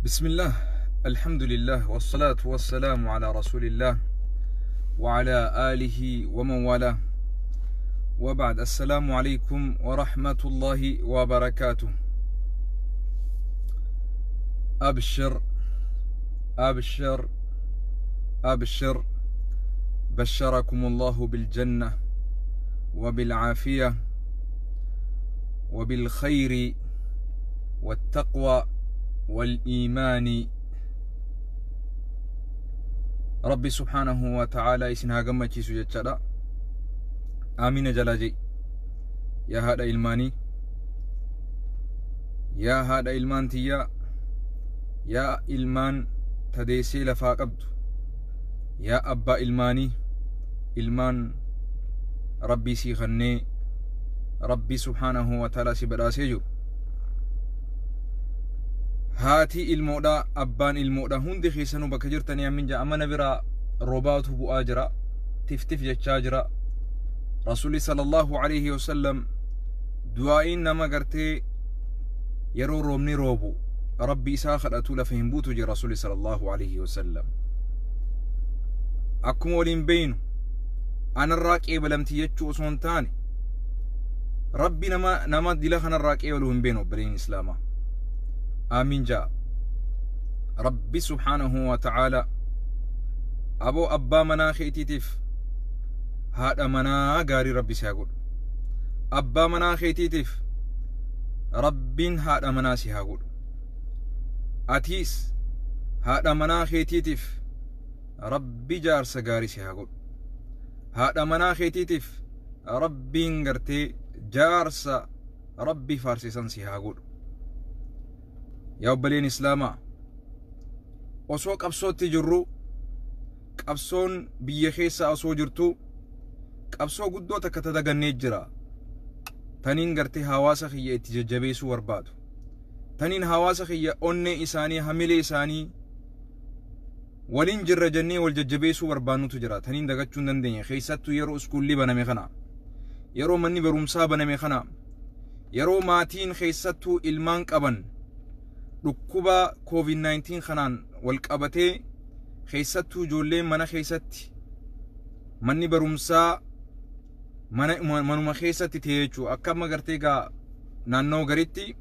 بسم الله، الحمد لله، والصلاة والسلام على رسول الله وعلى آله ومن والاه، وبعد. السلام عليكم ورحمة الله وبركاته. أبشر أبشر أبشر، بشركم الله بالجنة وبالعافية وبالخير والتقوى والإيمان. ربي سبحانه وتعالى isin haa gammachiisu jechaadha. Aamina jalaa jee. Yaa haadha ilmaanii, yaa haadha ilmaan tiyyaa, yaa ilmaan tadeessee lafaa qabdu, yaa abbaa ilmaanii, ilmaan Rabbii sii kennee Rabbii سبحانه وتعالى si badhaasee jiru. Haati ilmoodha, abbaan ilmoodha, hundi keessanuu bakka jirtanii amin jaa. Mana biraa roobaatu bu'aa jira, tiftif jechaa jira. Rasuulli صلى الله عليه وسلم du'aa'iin nama gartee yeroo roobni roobu Rabbi isaa kadhatu lafa hin buutu jira Rasuulli صلى الله عليه وسلم. Akkuma waliin beeynu, anarraa qeebalamti jechuu osoo hin taane, Rabbi nama dila kanarraa qeebaluu hin beenu. Obboleen Islaamaa, aamin jaa. Rabbi سبحانه وتعالى aboo abbaa manaa keetiitiif haadha manaa gaarii Rabbi si haa godhu. Abbaa manaa keetiitiif Rabbiin haadha manaa si haa godhu. Atiis haadha manaa keetiitiif Rabbi jaarsa gaarii si haa godhu. Haadha manaa keetiitiif Rabbiin gartee jaarsa Rabbi faarsisan si haa godhu. Yaa obboleen Islaamaa, osoo qabsootti jirru, qabsoon biyya keessa osoo jirtu, qabsoo guddoo takka tadagannee jira. Taniin gartee hawaasa kiyya itti jajjabeessuu barbaadu, taniin hawaasa kiyya onnee isaanii, hamilee isaanii waliin jirra jennee wal jajjabeessuu barbaannutu jira. Taniin dagachuu hin dandeenye, keessattuu yeroo iskuulli baname kana, yeroo manni barumsaa baname kana, yeroo maatiin keessattuu ilmaan qaban dhukkuba COVID-19 kanaan wal qabatee, keessattuu ijoolleen mana keessatti, manni barumsaa manuma keessatti ta'e jechuudha. Akka amma gartee gaa naannoo garitti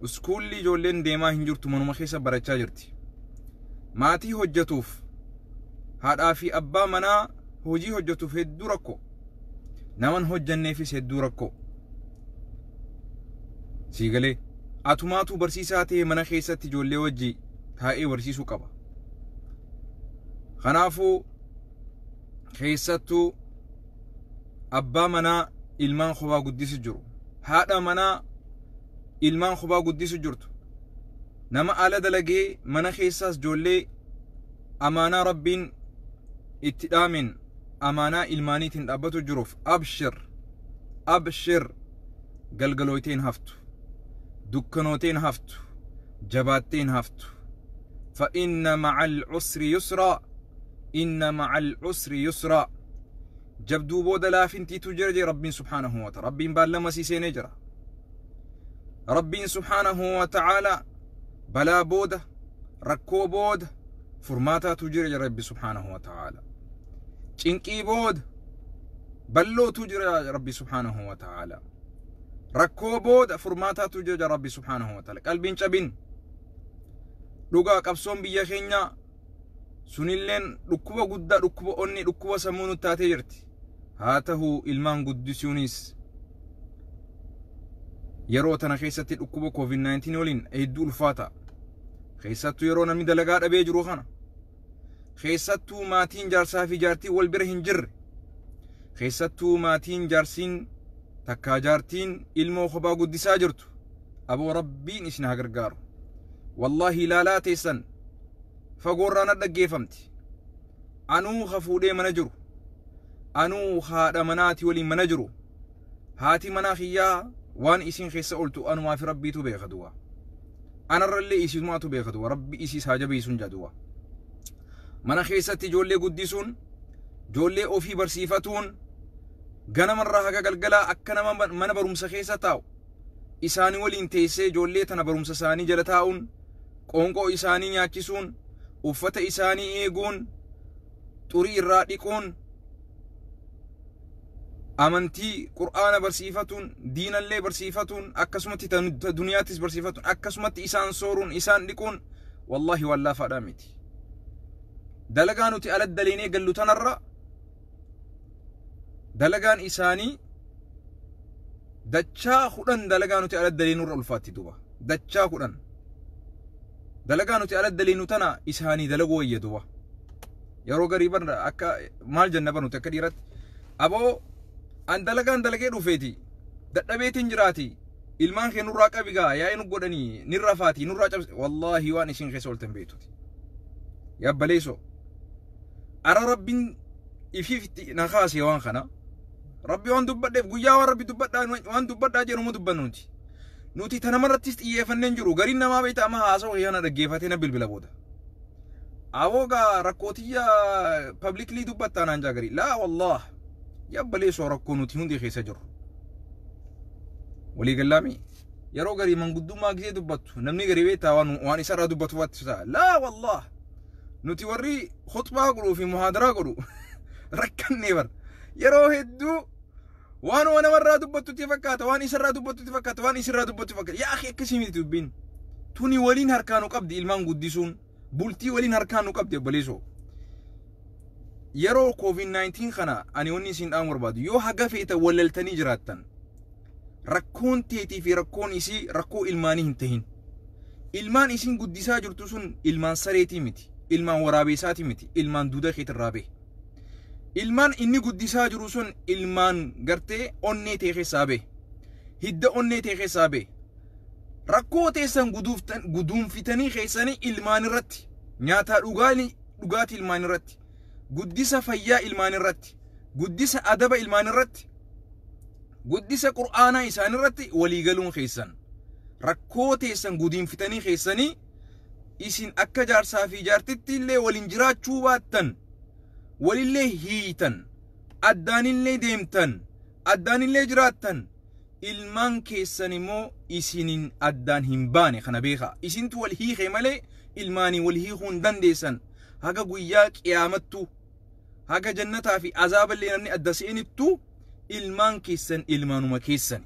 iskuulli ijoolleen deemaa hin jirtu, manuma keessa barachaa jirti. Maatii hojjetuuf, haadhaa fi abbaa manaa hojii hojjetuuf hedduu rakkoo, naman hojjanneefis hedduu rakkoo. Sii galee? Atumaatu barsiisaa ta'e mana keessatti ijoollee wajji taa'ee barsiisuu qaba. Kanaafuu keessattuu abbaa manaa ilmaan kophaa guddisu jiru, haadha manaa ilmaan kophaa guddisu jirtu, nama ala dalagee mana keessaas ijoollee amaanaa Rabbiin itti dhaamen, amaanaa ilmaaniitiin dhaabbatu jiruuf, abshir abshir, galgalooyteen haftu, dukkanooteen haftu, jabaatteen haftu. فإن مع العسر يسرا، إن مع العسر يسرا. Jabduu booda laafintiitu jira jee Rabbiin سبحانه وتعالى. Rabbiin baallama sii seenee jira. Rabbiin سبحانه وتعالى balaa booda, rakkoo booda furmaataatu jira jira Rabbi سبحانه وتعالى. Cinqii booda ballootu jira Rabbi سبحانه وتعالى. Rakkoo booda furmaataatu jira Rabbi سبحانه وتعالى. Qalbiin cabin. Dhugaa, qabsoon biyya keenyaa sunilleen dhukkuba guddaa, dhukkuba onni, dhukkuba sammuu nutti taatee jirti. Haa ta'u, ilmaan guddisuunis yeroo tana keessatti dhukkuba COVID-19 waliin hedduu ulfaata. Keessattuu yeroo namni dalagaa dhabee jiru kana, keessattuu maatiin jaarsaa fi jaartii wal bira hin jirre, keessattuu maatiin jaarsiin takkaa jaartiin ilmoo kophaa guddisaa jirtu, aboo Rabbiin isin haa gargaaru. Wallaahi, ilaalaa teessan fagoorraa na dhaggeeffamti. Anuu hafuudhee mana jiru, anuu haadha manaati waliin mana jiru, haati manaa kiyyaa waan isin keessa ooltu anumaa fi Rabbiitu beeka du'a. Anarrallee isiisumaatu beeka du'a. Rabbi isiis haa jabeessuun jaa du'a. Mana keessatti ijoollee guddisuun, ijoollee ofii barsiifatuun, ganamarraa haga galgalaa akka nama mana barumsa keessa taa'u isaanii waliin teessee ijoollee tana barumsa isaanii jala taa'uun. Qoonqoo isaanii nyaachisuun, uffata isaanii eeguun, xurii irraa dhiquun, amantii qur'aana barsiifatuun, diinallee barsiifatuun, akkasumatti duniyaattis barsiifatuun, akkasumatti isaan sooruun, isaan dhiquun, wallaahi waan laafaadhaa miti. Dalagaa nuti ala daleenee gallu tanarra dalagaan isaanii dachaa 10 dalagaa nuti ala daleenurra ulfaatti duba. Dachaa 10 dalagaa nuti ala daleenu tana isaanii dalaguu wayya duba. Yeroo garii barna akka maal jenna bar nuti akka dhiiratti, aboo an dalagaan dalagee dhufeeti dadhabeetiin jiraati, ilmaan kee nurraa qabi gaa, yaa'ii nu godhanii nirra faati nurraa cabse. Wallaahi waan isin keessa ooltan beektuti. Yabbaleesoo ara rabbiin ifiif na kaase waan kana rabbi waan dubbadheef guyyaa waan rabbi dubbadhaa waan dubbadhaa jedhu mu dubbannu nuti. Nuti ta namarrattis xiyyeeffannee hin jiru. Gariin namaa beekta amma haasawaa kiyya dhaggeeffatee na bilbila booda. Aboo gaa rakkootiyya publicly dubbattaa naan jaa garii. Laa wallaah, yabbaleessoo rakkoo nuti hundi keessa jirru. Walii gallaami yeroo garii manguddummaa gisee dubbattu namni garii beektaa waan isarraa dubbatu waatti ta'a. Laa wallaah, nuti warri khutbaa godhuu fi muhaadaraa godhu rakkannee bar. Yeroo hedduu waan namarraa dubbattutti fakkaata, waan isarraa dubbattutti fakkaata, waan isirraa dubbattu fakkaata. Yaa akhi, akkasii miti dubbiin. Tuni waliin harkaa nu qabdi, ilmaan guddisuun bultii waliin harkaa nu qabdi obboleessoo. Yeroo COVID-19 kana ani wanni isin dhaamu barbaadu, yoo haga feeta walaltanii jiraattan, rakkoon teetii fi rakkoon isii rakkoo ilmaanii hin tahin. Ilmaan isin guddisaa jirtu sun ilmaan sareetii miti, ilmaan waraabeessaatii miti, ilmaan duuda keetirraa bahe. Ilmaan inni guddisaa jiru sun ilmaan gartee onnee tee keessaa bahe. Hidda onnee tee keessaa bahe. Rakkoo teessan guduunfitanii keessanii ilmaan irratti, nyaataa dhugaatii ilmaan irratti, guddisa fayyaa ilmaan irratti, guddisa adaba ilmaan irratti, guddisa qur'aanaa isaan irratti waliigaluun keessan, rakkoo teessan guduunfitanii keessanii isin akka jaarsaa fi jaartitti illee waliin jiraachuu baattan, walillee hiitan, addaanillee deemtan, addaanillee jiraattan, ilmaan keessan immoo isinin addaan hin baane kana beekaa. Isintu wal hiike malee ilmaanii wal hiikuu hin dandeessan. Haga guyyaa qiyaamattu, haga jannataa fi azaaballee namni adda seenittu, ilmaan keessan ilmaanuma keessan.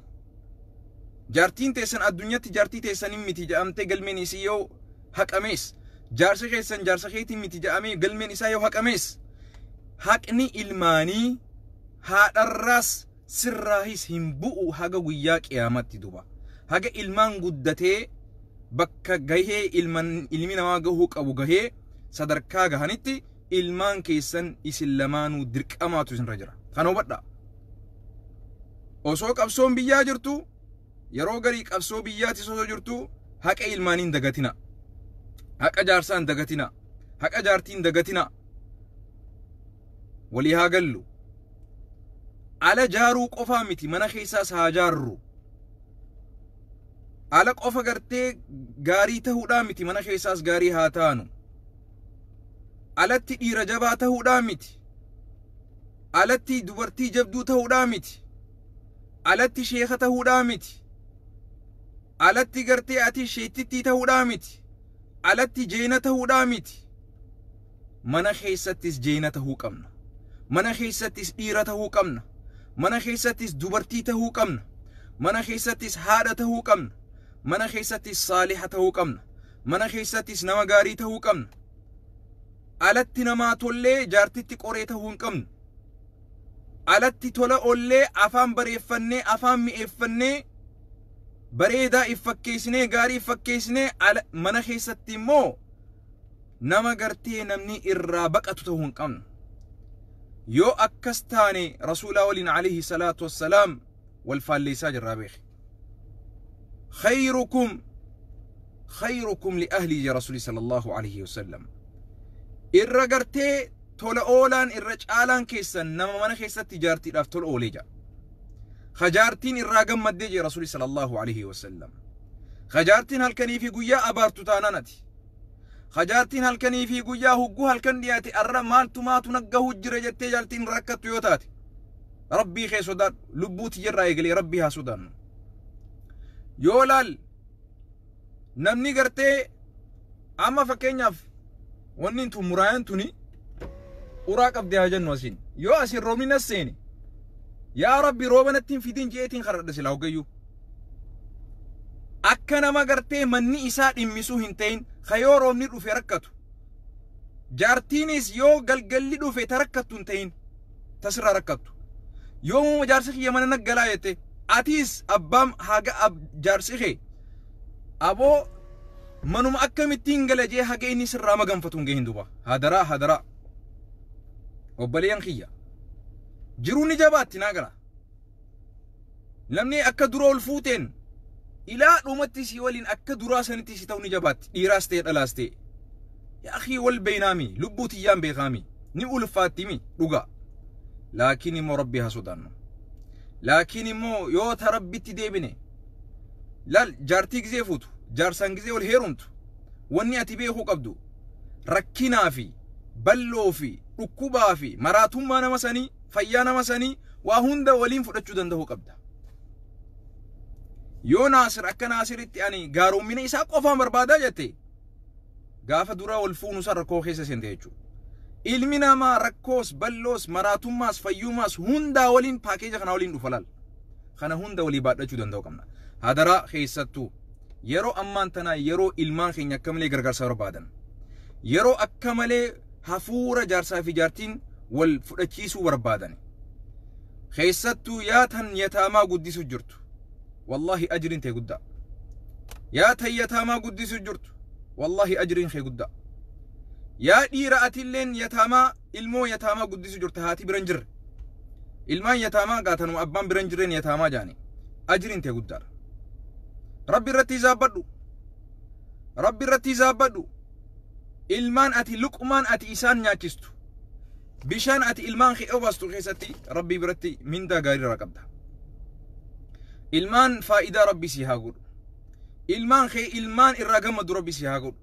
Jaartiin teessan addunyaatti jaartii teessan miti jedhamtee galmeen isii yoo haqamees, jaarsa keessan jaarsa keetiin miti jedhamee galmeen isaa yoo haqamees, haqni ilmaanii haadharraas sirraahis hin bu'u haga guyyaa qiyaamatti duba. Haga ilmaan guddatee bakka gahee ilmi namaa gahuu qabu gahee sadarkaa gahanitti ilmaan keessan isin lamaanuu dirqamaatu isinirra jira. Kana hubadhaa. Osoo qabsoon biyyaa jirtu, yeroo garii qabsoo biyyaatis osoo jirtu, haqa ilmaanii hin dagatina. Haqa jaarsaa hin dagatina. Haqa jaartii hin dagatina. Walii haa gallu. Ala jaaruu qofaa miti, mana keessaas haa jaarru. Ala qofa gartee gaarii tahuudhaa miti, mana keessaas gaarii haa taanu. Alatti dhiira jabaa tahuudhaa miti. Alatti dubartii jabduu tahuudhaa miti. Alatti sheeka tahuudhaa miti. Alatti gartee ati sheettittii tahuudhaa miti. Alatti jeena tahuudhaa miti. Mana keessattis jeena tahuu qabna. Mana keessattis dhiira tahuu qabna. Mana keessattis dubartii tahuu qabna. Mana keessattis haadha tahuu qabna. Mana keessattis saaliha tahuu qabna. Mana keessattis nama gaarii tahuu qabna. Alatti namaa tollee jaartitti qoree tahuu hin qabnu. Alatti tola ollee afaan bareeffannee, afaan mi'eeffannee, bareedaa if fakkeessinee, gaarii if fakkeessinee, mana keessatti immoo nama gartee namni irraa baqatu tahuu hin qabnu. Yoo akkas taane rasuulaa waliin alayhi salaatu wassalaam wal faalleessaa jirraa beeki. Khayrukum khayrukum li ahlii ja rasuuli sallallahu alayhi wasallam. Irra gartee tola oolaan, irra caalaan keessan nama mana keessatti jaartiidhaaf tola oolee jira. Jaartiin irraa gammaddee jee rasuuli sallallahu alayhi wasallam. Jaartiin halkanii fi guyyaa abaartu taanaan ati. Jaartiin halkanii fi guyyaa hugguu halkan dhiyaate arra maaltu maatu naggahu jira jettee jaartiin rakkattu yoo taate. Rabbii kee sodaadhu, lubbuu tiyyarraa eegalee rabbii haa sodaannu. Yoo laal namni gartee Amma fakkeenyaaf wanni tun muraayaan tuni uraa qabdee haa jennu asiin. Yoo asiin roobni nas seene, yaa Rabbi rooba natti hin fidin jeetiin kadhadha silaa hoggayyuu. Akka nama gartee manni isaa dhimmisuu hin ta'in, ka yoo roobni dhufe rakkatu. Jaartiinis yoo galgalli dhufe ta rakkattu hin ta'in, tasirraa rakkattu. Yoo jaarsi kiyya mana naggalaa jette, atiis abbaan haga jaarsi kee aboo manuma akkamittiin gala jee haga inni sirraa maganfatu hin gahin duba. Hadaraa hadaraa. Obboleeyyan kiyya. Jiruu ni jabaatti naa gala. Namni akka dura ol fuuteen ilaa dhumatti si waliin akka duraa sanitti si ta'u ni jabaatti. Dhiiraas ta'e dhalaas ta'e. Yaa akhii wal beeynaami, lubbuu tiyyaan beekaami, ni ulfaattimi dhugaa. Laakiin immoo Rabbi haa sodaannu. Laakiin immoo yoo ta Rabbitti deebine, laal, jaartii gizee fuutu, jaarsaan gizee wal heerumtu, wanni ati beekuu qabdu rakkinaa fi balloo fi dhukkubaa fi maraatummaa nama sanii, fayyaa nama sanii, waa hunda waliin fudhachuu danda'uu qabda. Yoo Naasir akka Naasiritti ani gaaroommina isaa qofaan barbaadaa jette, gaafa dura wal fuunu san rakkoo keessa seente jechuudha. Ilmi namaa rakkoos, balloos, maraatummaas, fayyummaas hundaa waliin paakeeja kana waliin dhufa laal. Kana hunda walii baadhachuu danda'uu qabna. Hadaraa, keessattuu yeroo ammaan tanaa, yeroo ilmaan keenya akka malee gargaarsa barbaadan, yeroo akka malee hafuura jaarsaa fi jaartiin wal fudhachiisuu barbaadan, keessattuu yaa tan yataamaa guddisuu jirtu, wallahi ajriin ta'e guddaa. Yaa tan yataamaa guddisuu jirtu, wallahi ajriin kee guddaa. Yaa dhiira, atilleen yataamaa, ilmoo yataamaa guddisuu jirta, haati biran jirre. Ilmaan yataamaa gaatanuma abbaan biran jirreen yataamaa jaani. Ajriin ta'e guddaadha. Rabbi irratti hizaabbadhu. Rabbi irratti hizaabbadhu. Ilmaan ati luqmaan ati isaan nyaachistu, bishaan ati ilmaan kee obaastu keessatti Rabbii biratti mindaa gaarii irraa qabda. Ilmaan faayidaa Rabbi si haa godhu. Ilmaan kee ilmaan irraa gammadu Rabbi si haa godhu.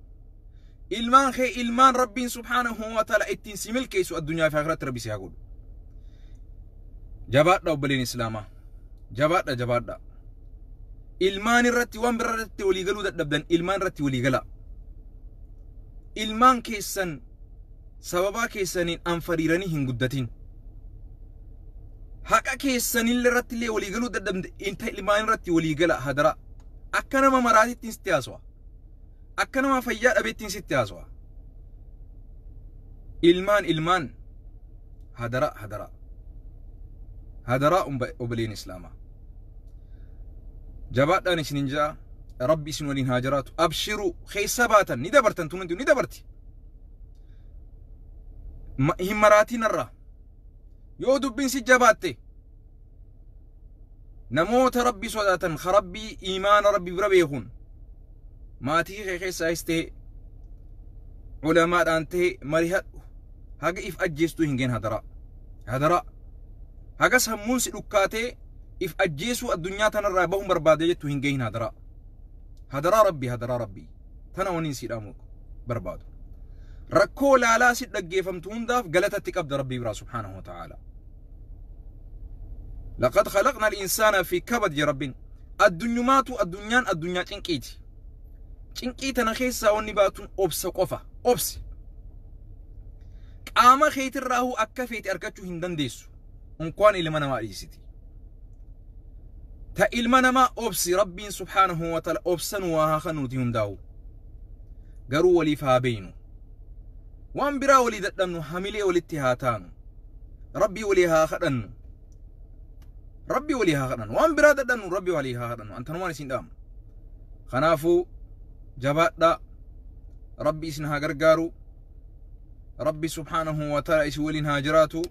Ilmaan kee ilmaan Rabbiin subhaanahu wa ta'ala ittiin si milkeessu addunyaa fi akhiratti Rabbi si haa godhu. Jabaadha obboleen Islaamaa. Jabaadha, jabaadha. Ilmaan irratti waan bira irratti walii galuu dadhabdan, ilmaan irratti walii galaa. Ilmaan keessan sababaa keessaniin anfariiranii hin guddatin. Haqa keessanillee irratti illee walii galuu dadhabde, inta ilmaan irratti walii gala hadaraa. Akka nama maraatittiin sitti haasawa. Akka nama fayyaa dhabeettiin sitti haasawa. Ilmaan, ilmaan, hadaraa hadaraa. Hadaraa obboleen Islaamaa. Jabaadhaan isinin ja'a. Rabbi isin waliin haa jiraatu. Abshiru, keessa baatan, ni dabartan, tun ni dabarti. Hin maraatiin irraa. Yoo dubbiin si jabaatte, namoota Rabbi sodaatan, ka Rabbii imaana Rabbi bira beekuun, maatii kee keessaayis ta'e ulamaadhaan ta'e marihadhu. Haga if ajjeestuu hin geen, hadaraa. Hadaraa. Haga sammuun si dhukkaatee if ajjeesuu addunyaa tanarraa bahuun barbaade jettu hin gahin, hadaraa. Hadaraa Rabbi, hadaraa Rabbi. Tana waniin si dhaamu barbaadu. Rakkoo laalaa si dhaggeeffamtu hundaaf galatatti qabda Rabbii biraa subhaanahu wa ta'ala. لقد خلقنا الإنسان في كبد يا ربين. Addunyumaatu addunyaan addunyaa cinqiiti. Cinqii tana keessaa wanni baatuun obsa qofa. Obsi. Qaama keetirraahuu akka feete argachuu hin dandeessu. Unkwaan ilma namaa dhiisiti. Ta ilma namaa obsi. Rabbiin subhaanahu wa ta'ala obsan waa haa kennuuti hundaa'u. Garuu waliif haa beeynu. Waan biraa walii dadhabnu, hamilee walitti haa taanu. Rabbii walii haa kadhannu. Rabbii walii haa kadhannu. Waan biraa dadhabnu, Rabbii walii haa kadhannu. Antanumaan isin dhaamu. Kanaafuu jabaadhaa. Rabbi isin haa gargaaru. Rabbi subhaanahu wa ta'ala isin waliin haa jiraatu.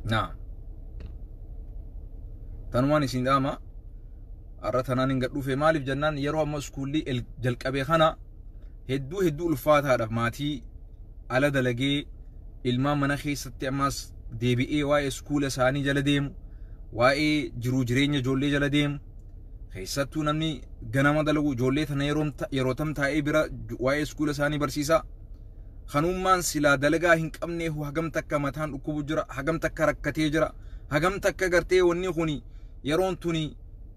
Naa. Tanumaan isin dhaama. Har'a tanaan hin gadhuufe, maaliif jennaan, yeroo amma iskuullii jalqabe kana hedduu hedduu ulfaataadha. Maatii ala dalagee, ilmaan mana keessatti ammas deebi'ee waa'ee iskuula isaanii jala deemu, waa'ee jiruu jireenya ijoollee jala deemu, keessattuu namni ganama dalagu ijoollee tana yeroo tam taa'ee bira waa'ee iskuula isaanii barsiisa. Kanummaan silaa dalagaa hin qabneehu hagam takka mataan dhukkubu jira, hagam takka rakkatee jira, hagam takka gartee wanni kuni yeroon tuni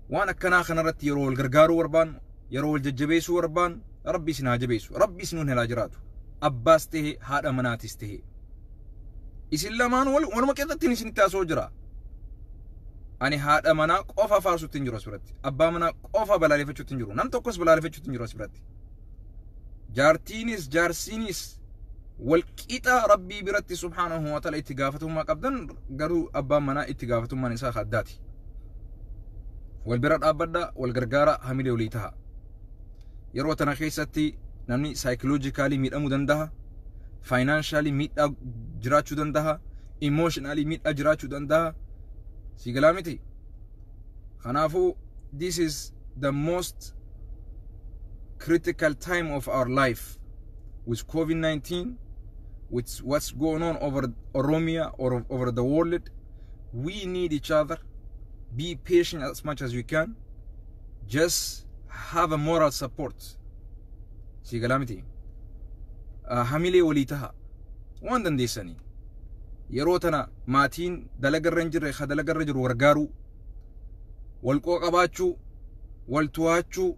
waan akkanaa kanarratti yeroo wal gargaaruu barbaannu. Yeroo wal jajjabeessuu barbaan, Rabbi isin haa jabeessu. Rabbi isin helaa jiraatu. Abbaas tahe, haadha manaatis tahe, isin lamaan waluma qixxattiin isinitti haasoo jira. Ani haadha manaa qofa faarsutti hin jiru as biratti. Abbaa manaa qofa balaaleffachuutti hin jiru. Nam tokkos balaaleffachuutti hin jiru as biratti. Jaartiinis jaarsiinis wal qixa Rabbii biratti subhaanahu wa ta'ala itti gaafatamummaa qabdan, garuu abbaan manaa itti gaafatamummaan isaa addaati. Wal bira dhaabbadha, wal gargaara, hamilee walii taha. Yeroo tana keessatti namni psychologically miidhamuu danda'a, financially miidhaa jiraachuu danda'a, emotionally miidhaa jiraachuu danda'a. Si galaa miti? Kanaafuu this is the most critical time of our life with COVID-19, with what's going on over Oromia or over the world. We need each other. Be patient as much as you can. Just have a moral support. Si galaa miti? Hamilee walii taha waan dandeessanii. Yeroo tana maatiin dalagarra hin jirre ka dalagarra jiru gargaaruu, wal qoo qabaachuu, wal to'achuu,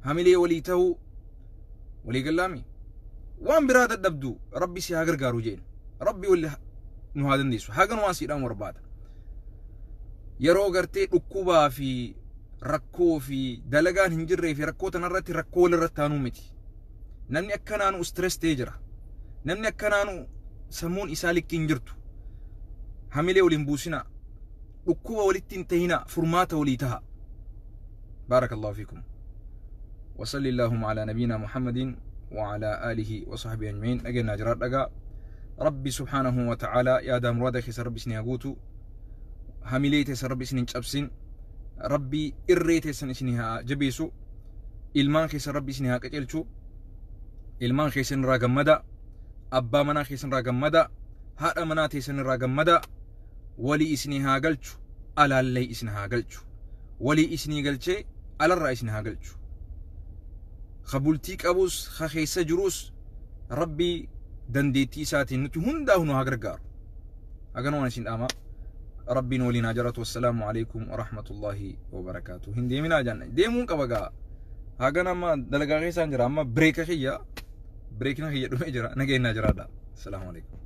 hamilee walii tahuu, walii gallaami. Waan biraa dadhabdu, Rabbi si haa gargaaru jeen. Rabbi walli nu haa dandeessu. Hagan waan siidhaan barbaada. Yeroo gartee dhukkubaa fi rakkoo fi dalagaan hin jirree fi rakkoo tanarratti rakkoo walirratti taanuu miti. Namni akkanaanu stress ta'ee jira. Namni akkanaanu sammuun isaa likkii hin jirtu. Hamilee waliin buusinaa. Dhukkuba walitti hin tahinaa. Furmaata walii taha. بارك الله فيكم وصلى اللهم على نبينا محمد وعلى آله وصحبه أجمعين. أجلنا جرار أجا ربي سبحانه وتعالى يا دام مرادك keessa Rabbi isin haa guutu. Hamilee teessa Rabbi isin hin cabsin. Rabbi irree teessan isin haa jabeessu. Ilmaan keessa Rabbi isin haa qajeelchu. Ilmaan keessan irraa gammada, abbaa manaa keessan irraa gammada, haadha manaa teessan irraa gammada. Walii isinii haa galchu, alaallee isin haa galchu. Walii isinii galchee alarraa isin haa galchu. Ka bultii qabus, ka keessa jirus, Rabbii dandeettii isaatiin nuti hundaa'u nu haa gargaaru. Hagan waan isin dhaama. Rabbiin waliin haa jiraatu. Wassalaamu alaikum warahmatullaahi wabarakaatu. Hin deeminaa janna. Deemuun qaba gaa. Hagan amma dalagaa keessaan jira. Amma break kiyya. Breakna kiyya dhumee jira. Nageenyaa jiraadha. Assalaamu alaikum.